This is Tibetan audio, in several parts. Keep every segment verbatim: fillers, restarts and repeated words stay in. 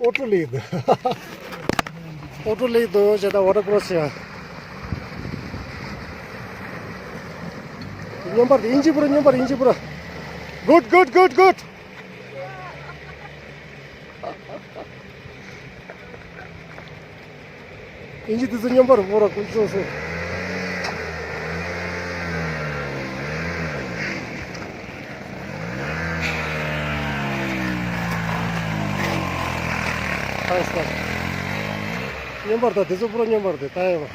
ཨོ་ཊོ་ལེགས་འདུག་ཨོ་ཊོ་ལེགས་འདུག་བྱས་ད་ཝ་ཊར་ཀོ་རོ་སི་ཡ། སྙོམས་པར་དེ་ཨིན་ཇི་པུ་ར། སྙོམས་པར་ཨིན་ཇི་པུ་ར། Good, good, good, good. ཨིན་ཇི་དེ་ཚོ་སྙོམས་པར་བོར་ར་ཀུན་སྤྱོད་སོང་། ཨ་ས། སྙོམས་པར་ད་དེ་ཚོ་པུ་ར་སྙོམས་པར་དེ་ད་ཡོད་པ།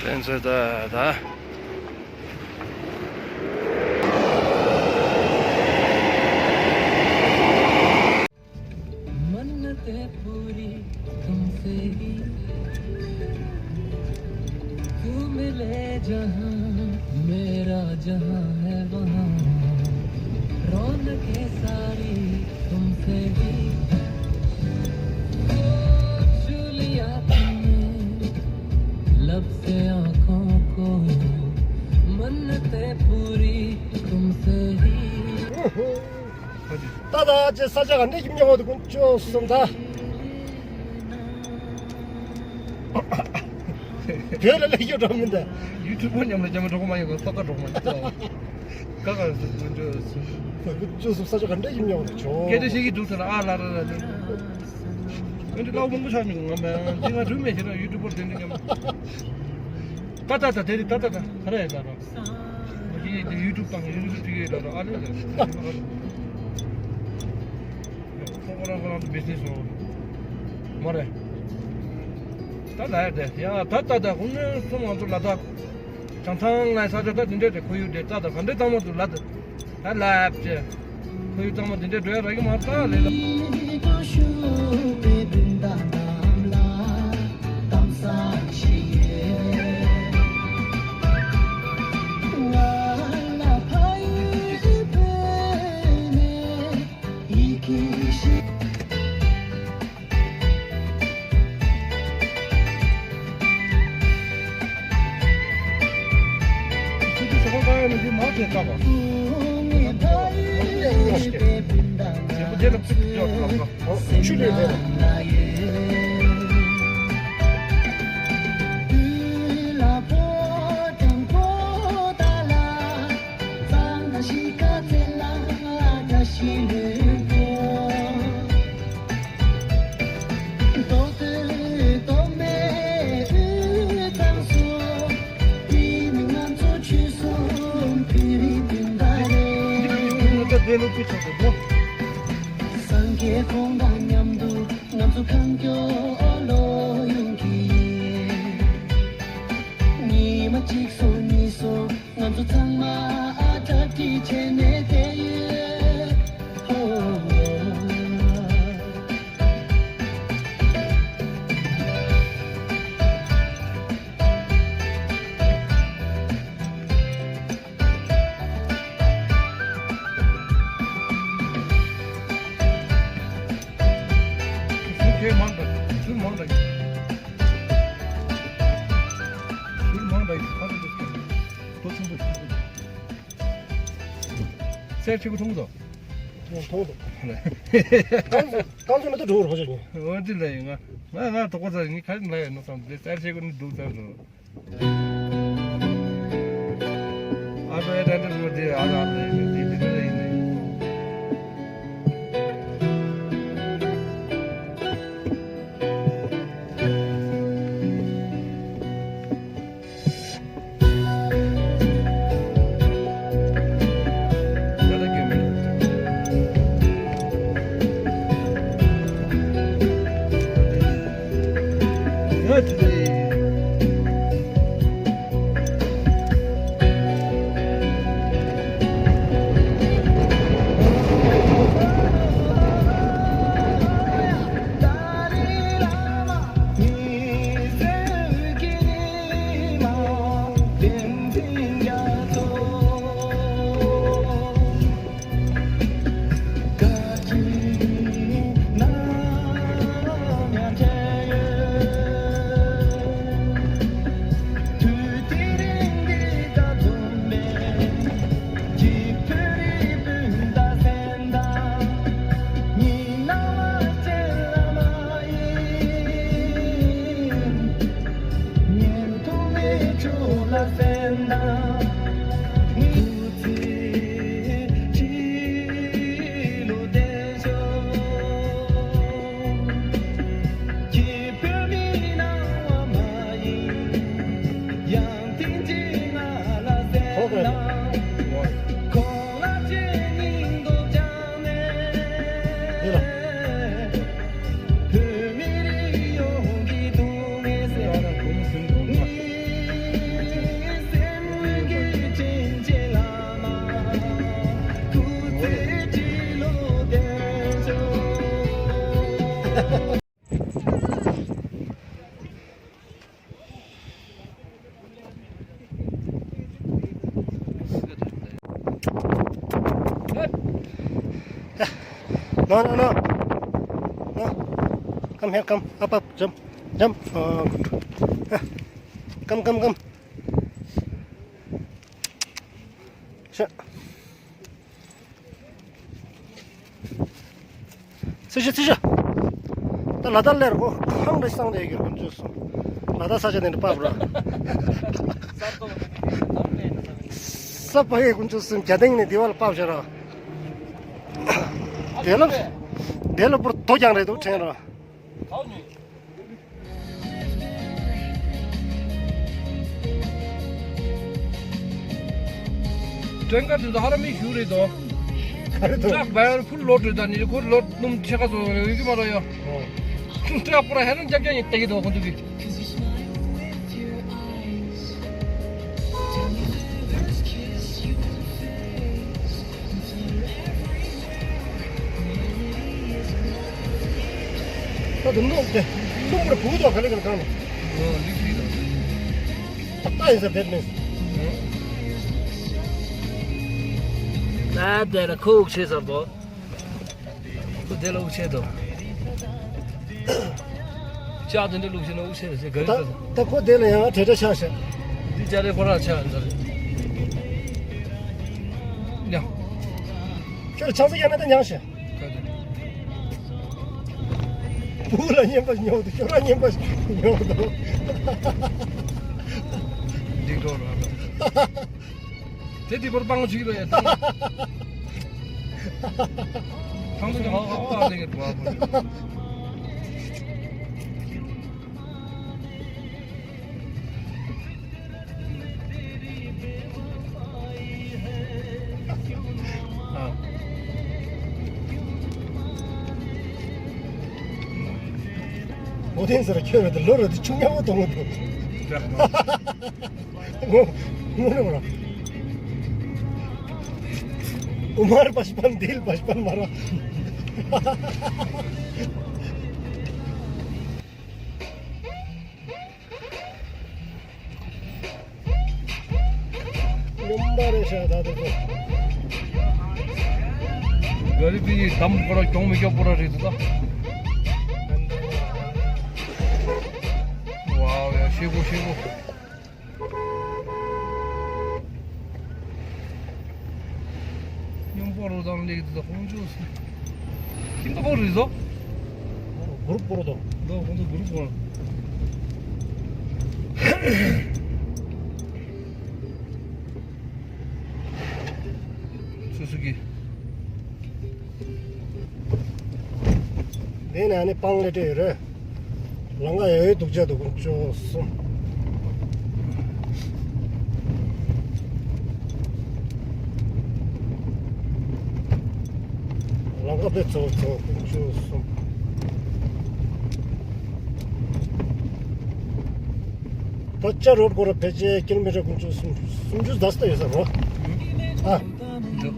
དེ་ཚོ་ད་ད། मन्नतें पूरी तुमसे ही, तू मिले जहां, मेरा जहां है वहां, रौनकें सारी तुमसे ही। ओ छू लिया तुमने, लब से आंखों को, मन्नतें पूरी तुमसे ही। ད་ད་ཅེ་ས་ཆ་ག་འདྲ་ཞིག་ཉོ་བ་དུ་ཀུན་ཅོ་སོང་ད། བོད་ལ་ལས་ཡོད་འགྲོ་མིན་ད། ཡུ་ཊུབ་པར་མཉམ་ལ་རྒྱ་མི་འགྲོ་གི་མ་ཡོང་གི་ལྷོ་ཁ་འགྲོ་གི་མ་ཡོང་ད། ཀ་ཀ་ཟེར་ཀུན་ཅོ་སོང་། ཀུན་ཅོ་སོང་ས་ཆ་ག་འདྲ་ཞིག་ཉོ་བ་དུ་ཅོ། སྐད་ཆ་བཤད་ཀྱི་འདུག་ཟེར་ཨ་ལ་ར་ར་ལ། ཀུན་ཅོ་ལའུ་མང་པོ་ཆགས་མི་གི་ང་མ་འདི་ང་འགྲུལ་མེད་ཤེས་ན་ཡུ་ཊུབ་པར་དེ་འདྲ་མཉམ། ད་ད་ད་དེ་རིང་ད་ད་ད་ག་རེ་ཡིན་ད་ར། ཡི་ཡི་ཡུ་ཊུབ་དང་ཡུ་ཊུབ་ཐིག་ཡོད་ལ་ཨ་ལེ་ལེ། ཁོ་ཁོ་རང་ཁོ་རང་ཚོ་བི་ཛི་ནེ་སི་རོ། མོ་རེ། ད་ལ་ཡ་དེ་ཡ་ད་ད་ད་ཁོ་ནི་སོང་ང་ཚོ་ལ་ད། བྱང་ཐང་ལ་ས་ཆ་ད་དེ་འདྲས་དེ་ཁོར་ཡུག་དེ་ད་ད་ག་འདྲས་གཙང་མ་འདུག་ལ་ད། ད་ལབ་ཅེ། ཁོར་ཡུག་གཙང་མ་དེ་འདྲས་འགྲོ་ཡ་རག་གི་མ་རེད་ད་ལེ་ལ། སངས་རྒྱས་ཁོང་དང་མཉམ་དུ་ང་ཚོ་གང་མགྱོགས་ལོག་ཡོང་གི་ཡིན། ཉི་མ་གཅིག་སོང་གཉིས་སོང་། ང་ཚོ་ཚང་མ་གྲ་སྒྲིག་བྱས་ནས་བསྡད་ཡོད། ཧོ། ཟུར་ཁའི་མང་དྲགས། ཟུར་མང་དྲགས། ཟུར་མང་དྲགས། ཕ་གི་ཏོ་ཆུང་པོ་ཆུང་པོ། སེར་ཆེ་གུ་ཐུང་དོ། ཐུང་དོ། རྐང་རྐང་ཚོ་མེ་ཏོག་འགྲོ་བར་ཧོ་ཅག་ཉེ། འོ་དེ་ལ་ཡིན་ང་། ང་ང་དོག་པ་ཚ་ངས་ཁ་ལ་ཡོད་ནོ་བསམ་དེ་སེར་ཆེ་གུ་ནི་འདུག་བསམ་འགྲོ། ཨ་ཕའི་དྲན་དྲན་མོ་དེ་ཨ་ར་ཨ་ར་དེ་དེ་དེ་ལ་ཡིན་ནི། No, no, no. No. Come here, come. Up, up. Jump. Jump. Uh, good. Huh. Come, come, come. Sure. སི་ཤི་སི་ཤི། ད་ལ་དྭགས་ལེར་གོ་ཁང་རེ་སང་དེ་གི་ཀུན་སྤྱོད་སོང་། ལ་དྭགས་ས་ཆ་དེ་འདྲ་པབ་ར། ས་པ་ཡི་ཀུན་སྤྱོད་སོང་རྒྱ་ལྡིང་ནས་དེ་བ་ལ་པབ་བྱ་ར། དེ་ལ་དེ་ལ་པུར་དོ་ཀྱང་རེད་འདུག་དྲན་ར། ཀྲེང་ཀ་དེ་ཚོ་ཧ་ར་མི་ཞུ་རེད་དོ། ག་རེ་དོ། ཀྲག་བའི་ཕུལ་ལོ་དྲུད་ད་ནི་ཁོ་ལོ་སྣུམ་ཕྱེད་ཀ་ཚོ་ཡོད་ཀྱི་མ་ར་ཡ། ཨོ། ཀྲག་པོ་ར་ཧེ་རན་རྒྱབ་རྒྱབ་ཡིན་ཏེ་གི་དོ་ཁོ་ཚོ་གི། ད་དུང་ནོག་དེ་ནོག་པར་བུ་དོ་ག་ལེ་ག་ལེ་གང་ནོག་ཨོ་ལིག་ལིག་དང་། ཏག་ཏག་ཡིན་ས་བེད་མེད། ད་དེ་ལ་ཁོག་ཆེ་ཟེར་དོ། ཁོ་དེ་ལ་དབུགས་ཆད་དོ། ལྕགས་དེ་འདྲ་བླུགས་ཤེས་ན་དབུགས་ཆད་ཟེར་ག་རེ་ད་ཟེར། ད་ཁོ་དེ་ལ་ཡང་བྲེལ་བྲེལ་ཆགས་ཤག་འདི་ལྕགས་རེ་ཁོ་རང་ཆགས་འདི་རེད། ཡ། ཁྱོད་ཆང་ས་ཡང་ན་ད་མྱངས་ཤག་ག་རེ། བུ་ལ་སྙན་པ་ཉོ་འདུག་ཁྱོད་རང་སྙན་པ་ཉོ་འདུག་འགྲིག་འགྲོ་ར། དེ་དེ་བར་སྤང་ཅིག་རེད། ཐང་དུ་ཀྱང་ཨ་ཨ་ལེ་གེ་བ་བ། འོ་དེ་ཟེར་ཁྱོད་རེད་དེ་ལོ་རེད་དེ་ཆུང་ཉག་མོ་གཏོང་གི་འདུག་ངོ་ངོ་ནས་མོ་ར། ཨུ་མར་པ་ཤི་པན་དིལ་པ་ཤི་པན་མ་ར། ཉུང་མ་རེད་ཤག་ད་དེ་ཚོ། ག་རེ་དེ་ཡི་དམ་ཁོ་ར་གྱོང་མི་སྐྱོབ་ཁོ་ར་རེད་དེ་ད། ཝའོ་ཡ་ཤེ་གོ་ཤེ་གོ། སྙོམས་པོ་རུ་དང་ལེགས་དུ་དང་ཁོང་ཆུ་སི། ཁྱིམ་ཐོག་རི་ཟོ། གུ་རུབ་པོ་རུ་དང་། དོ་ཁོང་ཚོ་གུ་རུབ་པོ་རུ། སུ་སུ་ཀི། དེ་ནས་ཨ་ནི་སྤང་ལེ་སྤྲད་ཡོད་རེད། ལང་ཀ་ཡོད་ཡོད་སྡུག་ཅག་འདུག་ཅོག་གསུམ། ལང་ཀ་དཔེ་ཚོ་ཚོ་ཀུན་ཅོག་གསུམ། ད་ཅ་རོ་སྐོར་ཕལ་ཆེར་ཀི་ལོ་མི་ཊར་ཀུན་ཅོག་གསུམ་སུམ་ཅུ་ཟ་ས་ཡོད་ས་རོ། ཨ། འདུག་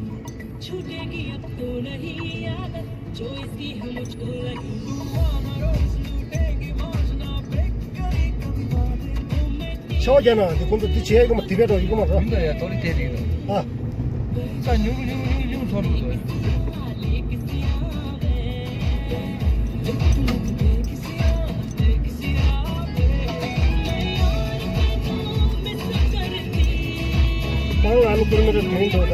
ཆོག་རྒྱ་ན་འདི་ཁོང་ཚོ་འདི་བྱེད་ཡག་གི་མ་དེ་བས་འགྲོ་ཡི་གི་མ་རོ། མི་འདུག་ཡ་ཏོ་རི་དེ་རིགས་འདུག་ཨ། ས་ཉུང་ཉུང་ཉུང་ཉུང་ཚོར་འདུག་ཁོང་ལ་ནི་ཀིར་མི་ཏར་མིན་འགྲོ་ད།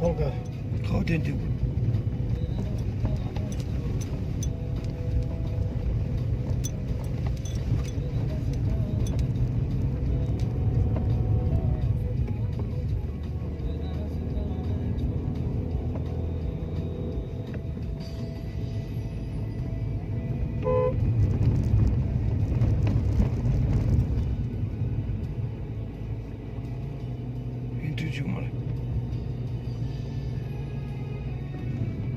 ཁོང་ག་ཁ་བ་དན་དུ། ཨིན་ཊར་བྱུང་མ་རེད།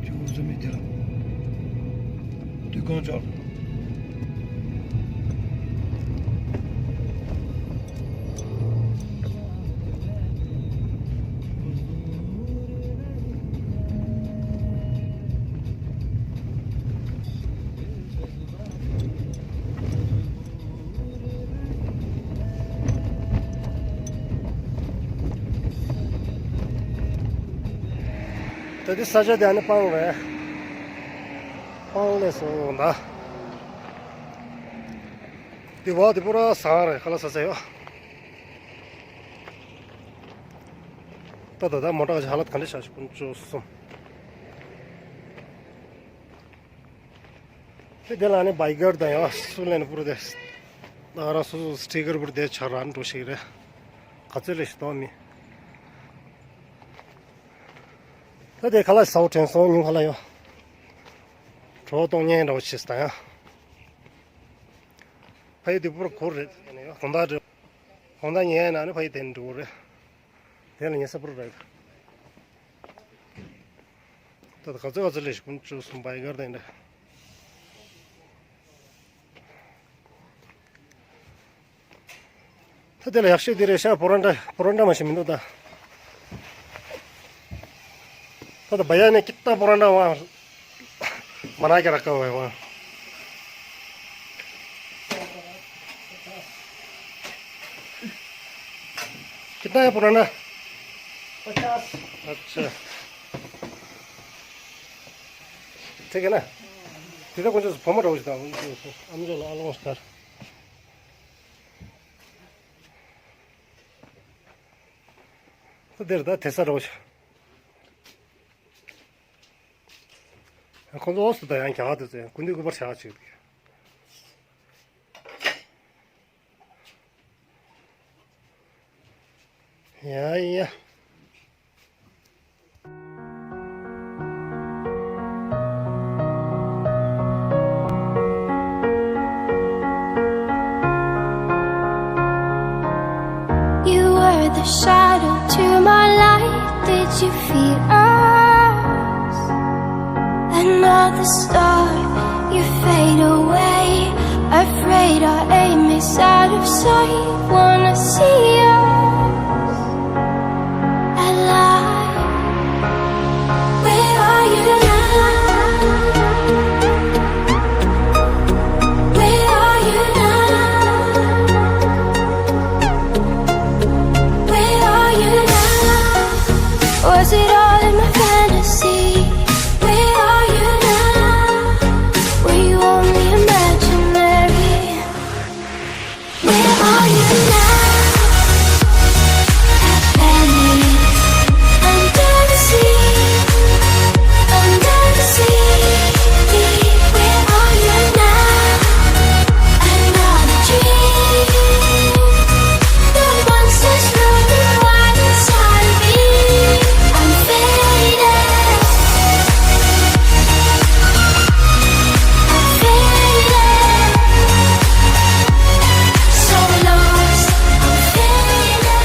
བྱུང་བཟོ་མི་དེ་ལ། དུས་ཀུན་འབྱོར། ད་འདི་ས་ཆ་དེ་ཨ་ནི་སྤང་རེད། སྤང་ལས་སོང་ད། འདི་བ་འདི་པུ་ར་ཟངས་རེད། ཁ་ལག་ཟ་ས་ཡོད། ད་ད་ད་མོ་ཊ་གི་ཧ་ལ་ག་འདྲ་ཆགས་ཤིག་ཀུན་སྤྱོད་གསུམ། དེ་དེ་ལ་ནི་བྷའི་གར་དང་ཡང་སུ་ལེན་པུར་དེ། ད་རང་སོ་སོ་སི་ཊི་ཀར་པུར་དེ་ཆ་ར་འགྲོ་ཞིག་རེད། ག་ཚོད་རེད་ཞིག་གཏོང་མི། ད་དེ་ཁ་ལག་ཟ་བོ་དྲན་སོང་ཉུང་ཁ་ལག་ཡོད། གྲོགས་གཏོང་ཉན་འདྲ་བོ་ཞིག་ད་ཡང་། ཕ་ཡི་དེ་པུར་གོ་རེད། དགོང་དག་རེད། དགོང་དག་ཉལ་ཡ་ན་ནི་ཕ་ཡི་དེ་འགྲོ་གི་རེད། དེ་ལ་ཉལ་ས་པུར་རེད། ད་ད་ག་ཚོད་ག་ཚོད་ལས་ཤིག་ཀུན་སྤྱོད་གསུམ་བྷའི་གར་དེ་འདྲ། ད་དེ་ལ་ཡག་ཤོས་དེ་རེད་ཤག་པོ་རོན་ཊ། པོ་རོན་ཊ་མ་ཤེས་མི་འདུག་ད། ད་ད་བ་ཡ་ནས་ཀི་ཏ་པོ་རོན་ཊ་ཝང་། མ་ན་ཀྱ་ར་ཀ་ཝེ་ཝང་། कितना है पुराना? पचास। अच्छा। ठीक है ना? तेरा कुछ फॉर्म रहो इसका, हम जो ला लो सर। तो देर दा थेसा रहो। ཁོང་ཚོ་ཨོ་སི་དང་ཡང་རྒྱ་གར་དུ་ཚོས་ཀུན་འདུས་སྐུ་པར་བྱ་བ་བྱེད་ཀྱི་འདུག་ཡ་ཡ། You were the shadow to my light. Did you fear us? Another star, you fade away. Afraid our aim is out of sight. Wanna see us alive. Where are you now? Where are you now? Where are you now? Was it all in my fantasy? Where are you now? Were you only imaginary? Where are you now? At Venice, under the sea, under the sea. Where are you now? Another dream. The monsters roaring wild inside me. I'm faded. I'm faded. So lost. I'm faded.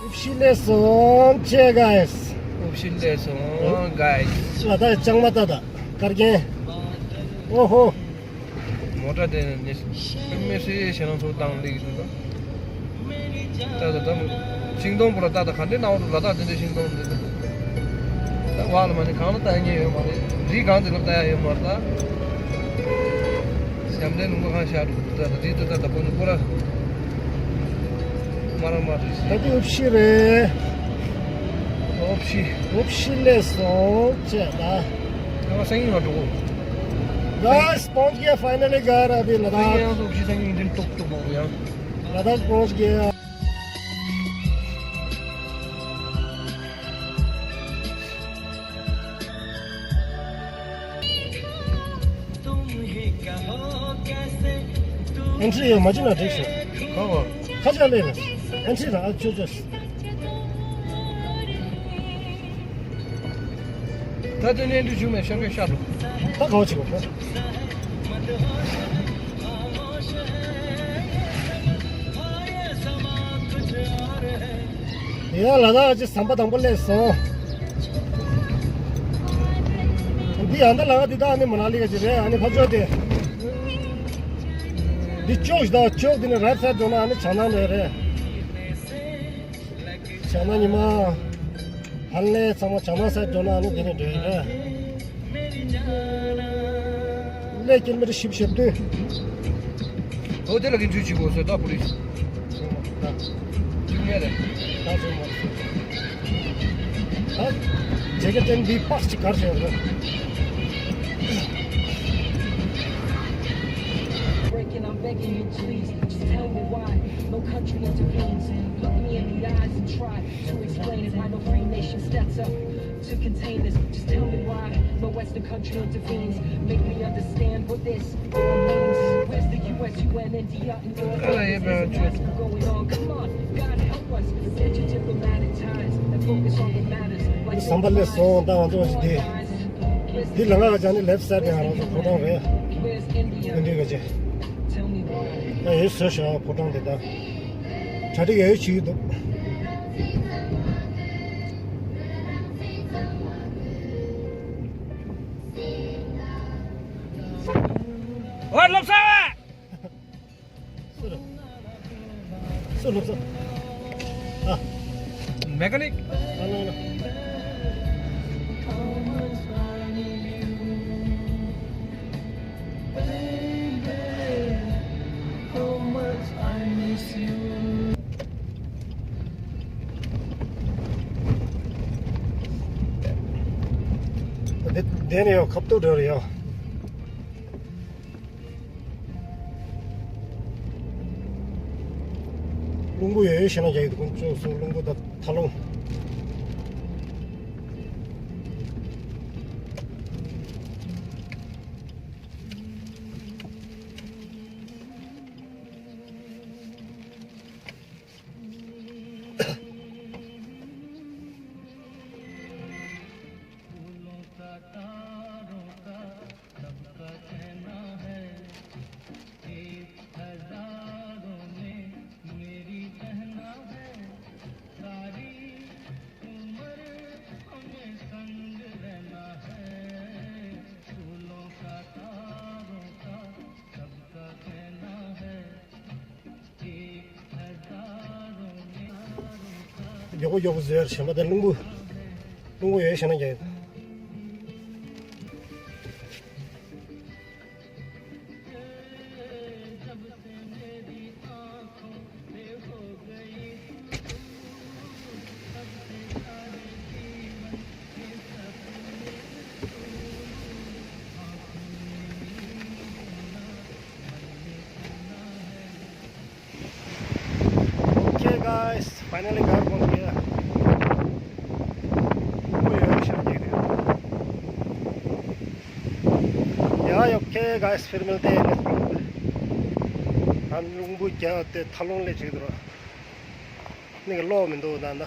ཨུབ་ཤི་ལེ་སོང་ཅེ་གཱས། ཨུབ་ཤི་ལེ་སོང་གཱས། ལ་དྭགས་ལྕང་མ་ཏ་ད་དཀར་རྒྱན། ཨོ་ཧོ། མོ་ཊ་དེ་ནས་མི་སེ་ཞེ་ནང་ཚུར་བཏང་ལེགས་ཤིག་དང་། ད་ད་ད་ཤིང་སྡོང་པོ་ལ་ད་ད་ག་འདྲའི་སྣང་བ་འདུག་ལ་དྭགས་དེ་འདྲའི་ཤིང་སྡོང་འདི་འདུག་ད་བག་ལ་མ་ནི་གང་ལ་ལྟ་ཡ་ཉེ་ཡོད་མ་རེད། རི་གང་དེ་ལ་ལྟ་ཡ་ཡོད་མ་རེད་ད། ཞབས་འདྲེན་ལུང་པ་གང་ཤར་འདུག་ད་ད་རི་ད་ད་ད་པོ་ནི་པོ་ར། མ་ར་མ་རེད། ད་དེ་ཨུབ་ཤི་རེད། ཨུབ་ཤི། ཨུབ་ཤི་ལེ་སོང་ཅེ་ད། ད་སང་ཉིན་ང་འགྲོ་གོ། गाइस पहुंच गया फाइनली घर अभी लद्दाख। ཡང་སོ་ཤི་སང་ཉིན་འདིར་ཏོག་ཏོག་མང་ཡང་། लद्दाख पहुंच गया। एंट्री है मजिन अध्यक्ष। कहाँ? खा जा लेना। एंट्री ना अच्छो जस। ད་དེ་ནས་འདི་བྱུང་ནས་ཤང་གེ་ཤར་ལོ། ད་ག་བ་ཅིག་གོ། ཡ་ལ་ད་ཅི་ཟམ་པ་དང་པོ་སླེབས་སོང་། ཡང་ད་ལ་འདི་ད་ཨ་ནི་མ་ན་ལི་ག་ཅིག་རེད། ཨ་ནི་ཕ་ཕྱོགས་དེ། འདི་ཅོག་ཞིག་དང་ཅོག་འདི་ནི་རེད་ས་འགྲོ་ན་ཨ་ནི་བྱང་ན་འདྲ་རེད། བྱང་ན་ཉི་མ། ཧ་ལས་ཚང་མ་བྱང་ན་ས་འགྲོ་ན་ཨ་ནི་འདི་ནི་འགྲོ་ཡི་རེད། ལས་ཀྱི་མི་རི་ཞིབ་ཞིབ་དུས། ཨོ་དེ་ལ་གི་འཇུ་ཅིག་གོ་སོ་ད་པོ་ལིས། ཅུང་མེད་རེད། ད་ཅུང་མ་རེད། ད་ཇེ་ཀེ་ཏན་འདི་པགས་ཅིག་གར་བྱས་རེད། Breaking, I'm begging you, please, just tell me why no country intervenes. Look me in the eyes and try to explain it. Why no free nation steps up to contain this? Just tell me why no Western country intervenes. Make me understand what this all means. Where's the U S, U N, India, and all the going on? Come on, God help us. Forget your diplomatic ties and focus on the matters. Like བསམ་པ་ལས་སོང་ད་ང་ཚོ་ཅི་དེ། འདི་ལ་ང་ཅག་ནི་ལེབ་སའི་ཌི་ང་རང་ཚོ་ཕོ་བྲང་རེད། ཨ་འདི་ག་ཅེ། ད་ཡོད་བཟོས་ཤག་ཕོ་བྲང་དེ་ད། གྲ་སྒྲིག་ཡོད་བྱེད་ཀྱི་འདུག་ཨོ་ལོབ་ས། སུ་རེད། སུ་ལོབ་ས། ཨ། མེ་ཀ་ནིག་ཨ་ལོ་ལོ། དེ་དེ་ནས་ཡང་ཁ་བཏུག་འགྲོ་རེད་ཡ། རླུང་བུ་ཡོད་ཡོད་བྱས་ན་རྒྱག་གི་འདུག་ཁོང་ཚོ་སོ་རླུང་བུ་དང་ཐལ་རླུང་། མགྱོགས་པོ་མགྱོགས་པོ་བཟོས་ར་བྱས་པ་དེ་རླུང་བུ། རླུང་བུ་ཡོད་བྱས་ན་རྒྱག་ཡོད། Okay, guys, finally got one here. Yeah, okay, guys, फिर मिलते हैं next video पे। ཨ་རླུང་བུ་རྒྱག་དེ་ཐལ་རླུང་ལས་ཅིག་འདུག་ནི་ག་ལོག་མི་འདུག་ད་ད།